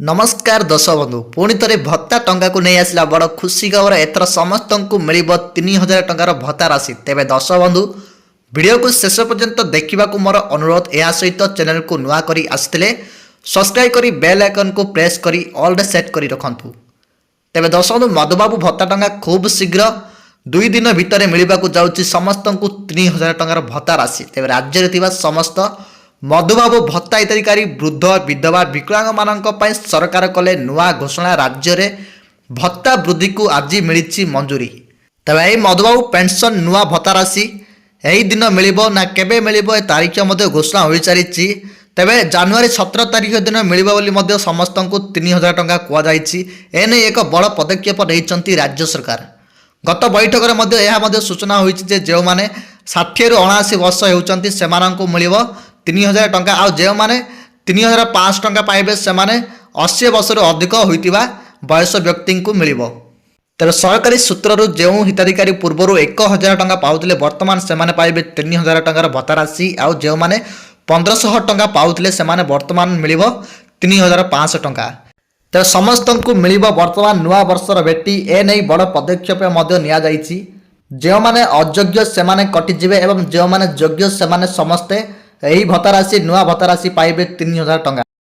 ନମସ୍କାର ଦର୍ଶକ ବନ୍ଧୁ, ପୁଣି ଥରେ ଭତ୍ତା ଟଙ୍କାକୁ ନେଇ ଆସିଲା ବଡ଼ ଖୁସି ଖବର। ଏଥର ସମସ୍ତଙ୍କୁ ମିଳିବ 3000 ଟଙ୍କାର ଭତ୍ତା ରାଶି। ତେବେ ଦର୍ଶକ ବନ୍ଧୁ, ଭିଡ଼ିଓକୁ ଶେଷ ପର୍ଯ୍ୟନ୍ତ ଦେଖିବାକୁ ମୋର ଅନୁରୋଧ। ଏହା ସହିତ ଚ୍ୟାନେଲକୁ ନୂଆ କରି ଆସିଥିଲେ ସବସ୍କ୍ରାଇବ୍ କରି ବେଲ୍ ଆଇକନ୍କୁ ପ୍ରେସ୍ କରି ଅଲ୍ରେ ସେଟ୍ କରି ରଖନ୍ତୁ। ତେବେ ଦର୍ଶକ ବନ୍ଧୁ, ମଧୁବାବୁ ଭତ୍ତା ଟଙ୍କା ଖୁବ୍ ଶୀଘ୍ର 2 ଦିନ ଭିତରେ ମିଳିବାକୁ ଯାଉଛି ସମସ୍ତଙ୍କୁ 3000 ଟଙ୍କାର ଭତ୍ତା ରାଶି। ତେବେ ରାଜ୍ୟରେ ଥିବା ସମସ୍ତ ମଧୁବାବୁ ଭତ୍ତା ହିତାଧିକାରୀ, ବୃଦ୍ଧ, ବିଧବା, ବିକଳାଙ୍ଗମାନଙ୍କ ପାଇଁ ସରକାର କଲେ ନୂଆ ଘୋଷଣା। ରାଜ୍ୟରେ ଭତ୍ତା ବୃଦ୍ଧିକୁ ଆଜି ମିଳିଛି ମଞ୍ଜୁରୀ। ତେବେ ଏହି ମଧୁବାବୁ ପେନ୍ସନ୍ ନୂଆ ଭତ୍ତା ରାଶି ଏହି ଦିନ ମିଳିବ ନା କେବେ ମିଳିବ, ଏ ତାରିଖ ମଧ୍ୟ ଘୋଷଣା ହୋଇସାରିଛି। ତେବେ ଜାନୁଆରୀ 17 ତାରିଖ ଦିନ ମିଳିବ ବୋଲି ମଧ୍ୟ ସମସ୍ତଙ୍କୁ 3000 ଟଙ୍କା କୁହାଯାଇଛି। ଏନେଇ ଏକ ବଡ଼ ପଦକ୍ଷେପ ନେଇଛନ୍ତି ରାଜ୍ୟ ସରକାର। ଗତ ବୈଠକରେ ମଧ୍ୟ ଏହା ମଧ୍ୟ ସୂଚନା ହୋଇଛି ଯେ ଯେଉଁମାନେ 60ରୁ 79 ବର୍ଷ ହେଉଛନ୍ତି, ସେମାନଙ୍କୁ ମିଳିବ 3000 ଟଙ୍କା। ଆଉ ଯେଉଁମାନେ 3500 ଟଙ୍କା ପାଇବେ, ସେମାନେ 80 ବର୍ଷରୁ ଅଧିକ ହୋଇଥିବା ବୟସ ବ୍ୟକ୍ତିଙ୍କୁ ମିଳିବ। ତେବେ ସରକାରୀ ସୂତ୍ରରୁ ଯେଉଁ ହିତାଧିକାରୀ ପୂର୍ବରୁ 1000 ଟଙ୍କା ପାଉଥିଲେ, ବର୍ତ୍ତମାନ ସେମାନେ ପାଇବେ 3000 ଟଙ୍କାର ଭତ୍ତା ରାଶି। ଆଉ ଯେଉଁମାନେ 1500 ଟଙ୍କା ପାଉଥିଲେ, ସେମାନେ ବର୍ତ୍ତମାନ ମିଳିବ 3500 ଟଙ୍କା। ତେବେ ସମସ୍ତଙ୍କୁ ମିଳିବ ବର୍ତ୍ତମାନ ନୂଆ ବର୍ଷର ଭେଟି। ଏ ନେଇ ବଡ଼ ପଦକ୍ଷେପ ମଧ୍ୟ ନିଆଯାଇଛି। ଯେଉଁମାନେ ଅଯୋଗ୍ୟ, ସେମାନେ କଟିଯିବେ ଏବଂ ଯେଉଁମାନେ ଯୋଗ୍ୟ, ସେମାନେ ସମସ୍ତେ ଏହି ଭତ୍ତା ରାଶି, ନୂଆ ଭତ୍ତା ରାଶି ପାଇବେ 3000 ଟଙ୍କା।